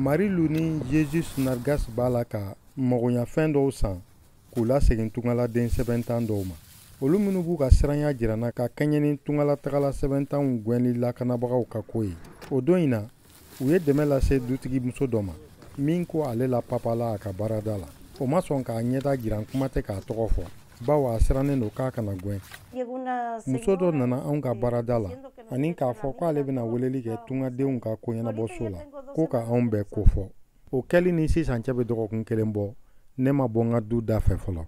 Marilu ni Jesus Nargas b'a la ka magoɲafɛn dɔw san k'u lasegin tungaladen sɛbɛntan dɔw ma, olu minnu b'u ka siranya jira na ka kɛɲɛ ni tungalatagala sɛbɛntanw gwɛnli lakanabagaw ka ko ye. O don in na, u ye dɛmɛ lase dutigimuso dɔ ma min ko ale la papala a ka baarada la. O ma sɔn k'a ɲɛda jiran, kuma tɛ k'a tɔgɔ fɔ, bawo a sirannen don k'a kana gwɛn. Muso dɔ nana anw ka baarada la ani k'a fɔ ko ale bɛna weleli kɛ tungadenw ka koɲɛnabɔso la ko ka anw bɛɛ kofɔ. O kɛli ni sisan cɛ bɛ dɔgɔkun kelen bɔ, ne ma bɔ n ka du da fɛ fɔlɔ.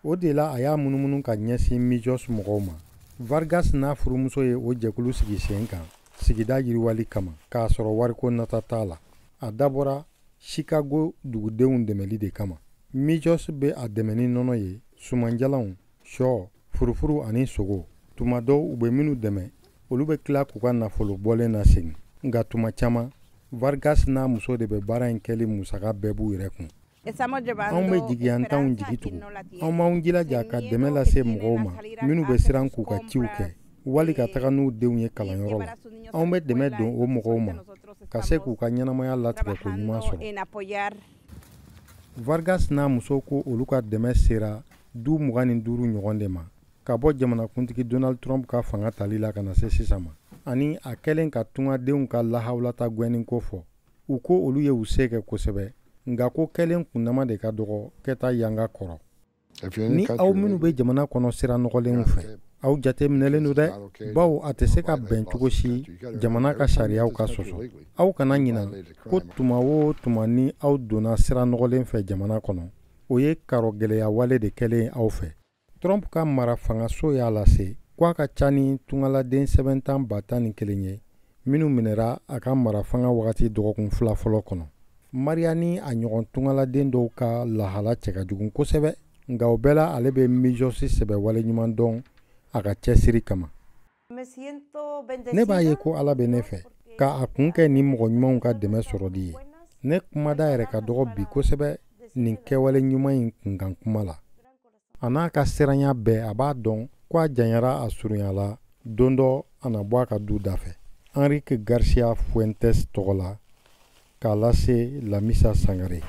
O de la a y'a munumunu ka ɲɛsin Mijos mɔgɔw ma. Vargas n'a furumuso ye o jɛkulu sigi sen kan sigida yiriwali kama, k'a sɔrɔ wariko nata t'a la. A dabɔra Chicago dugudenw dɛmɛli de kama. Mijos bɛ a dɛmɛ ni nɔnɔ ye, sumanjalanw, shɔ, furufuru ani sogo. Tuma dɔw u bɛ minnu dɛmɛ, olu bɛ tila k'u ka nafolo bɔlen lasegin. Nka tuma caman, Vargas n'a muso de bɛ baara in kɛli musaka bɛɛ b'u yɛrɛ kun. Anw bɛ jigiyantanw jigi tugu. Anw b'anw jilaja ka dɛmɛ lase mɔgɔw ma minnu bɛ siran k'u ka ciw kɛ wali ka taga n'u denw ye kalanyɔrɔ la. Anw bɛ dɛmɛ don o mɔgɔw ma ka se k'u ka ɲɛnamaya latigɛ ko ɲuman sɔrɔ. Vargas n'a muso ko olu ka dɛmɛ sera du 25 ɲɔgɔn de ma ka bɔ jamanakuntigi Donald Trump ka fanga tali la ka na se sisan ma, ani a kɛlen ka tungadenw ka lahawulata gwɛnni ko fɔ. U ko olu ye u se kɛ kosɛbɛ, nka ko kɛlen kundama de ka dɔgɔ kɛta yanga kɔrɔ. Ni aw minnu bɛ jamana kɔnɔ sira nɔgɔlenw fɛ, aw jateminɛlen don dɛ, bawo a tɛ se ka bɛn cogo si jamana ka sariyaw ka sɔsɔ. Aw kana ɲina ko tuma o tuma ni aw donna sira nɔgɔlen fɛ jamana kɔnɔ, o ye karɔ gɛlɛya wale de kɛlen aw fɛ. Trump ka mara fangaso y'a lase ko a ka ca ni tungaladen sɛbɛntan 11,000 ye minnu minɛra a ka mara fanga wagati dɔgɔkun 2 fɔlɔ kɔnɔ. Maria ni a ɲɔgɔn tungaladen dɔw ka lahala cɛ ka jugu kosɛbɛ, nka o bɛɛ la ale bɛ Mijos sɛbɛ waleɲuman dɔn a ka cɛsiri kama. Ne b'a ye ko Ala bɛ ne fɛ ka a kun kɛ nin mɔgɔ ɲumanw ka dɛmɛ sɔrɔli ye. Ne kumada yɛrɛ ka dɔgɔ bi kosɛbɛ nin kɛwale ɲuman in kunkan kuma la. A n'a ka siranya bɛɛ, a b'a dɔn ko a janyara a surunya la, don dɔ a na bɔ a ka du da fɛ. Enrique Garcia Fuentes tɔgɔ la, k'a lase Lamisa Sangare.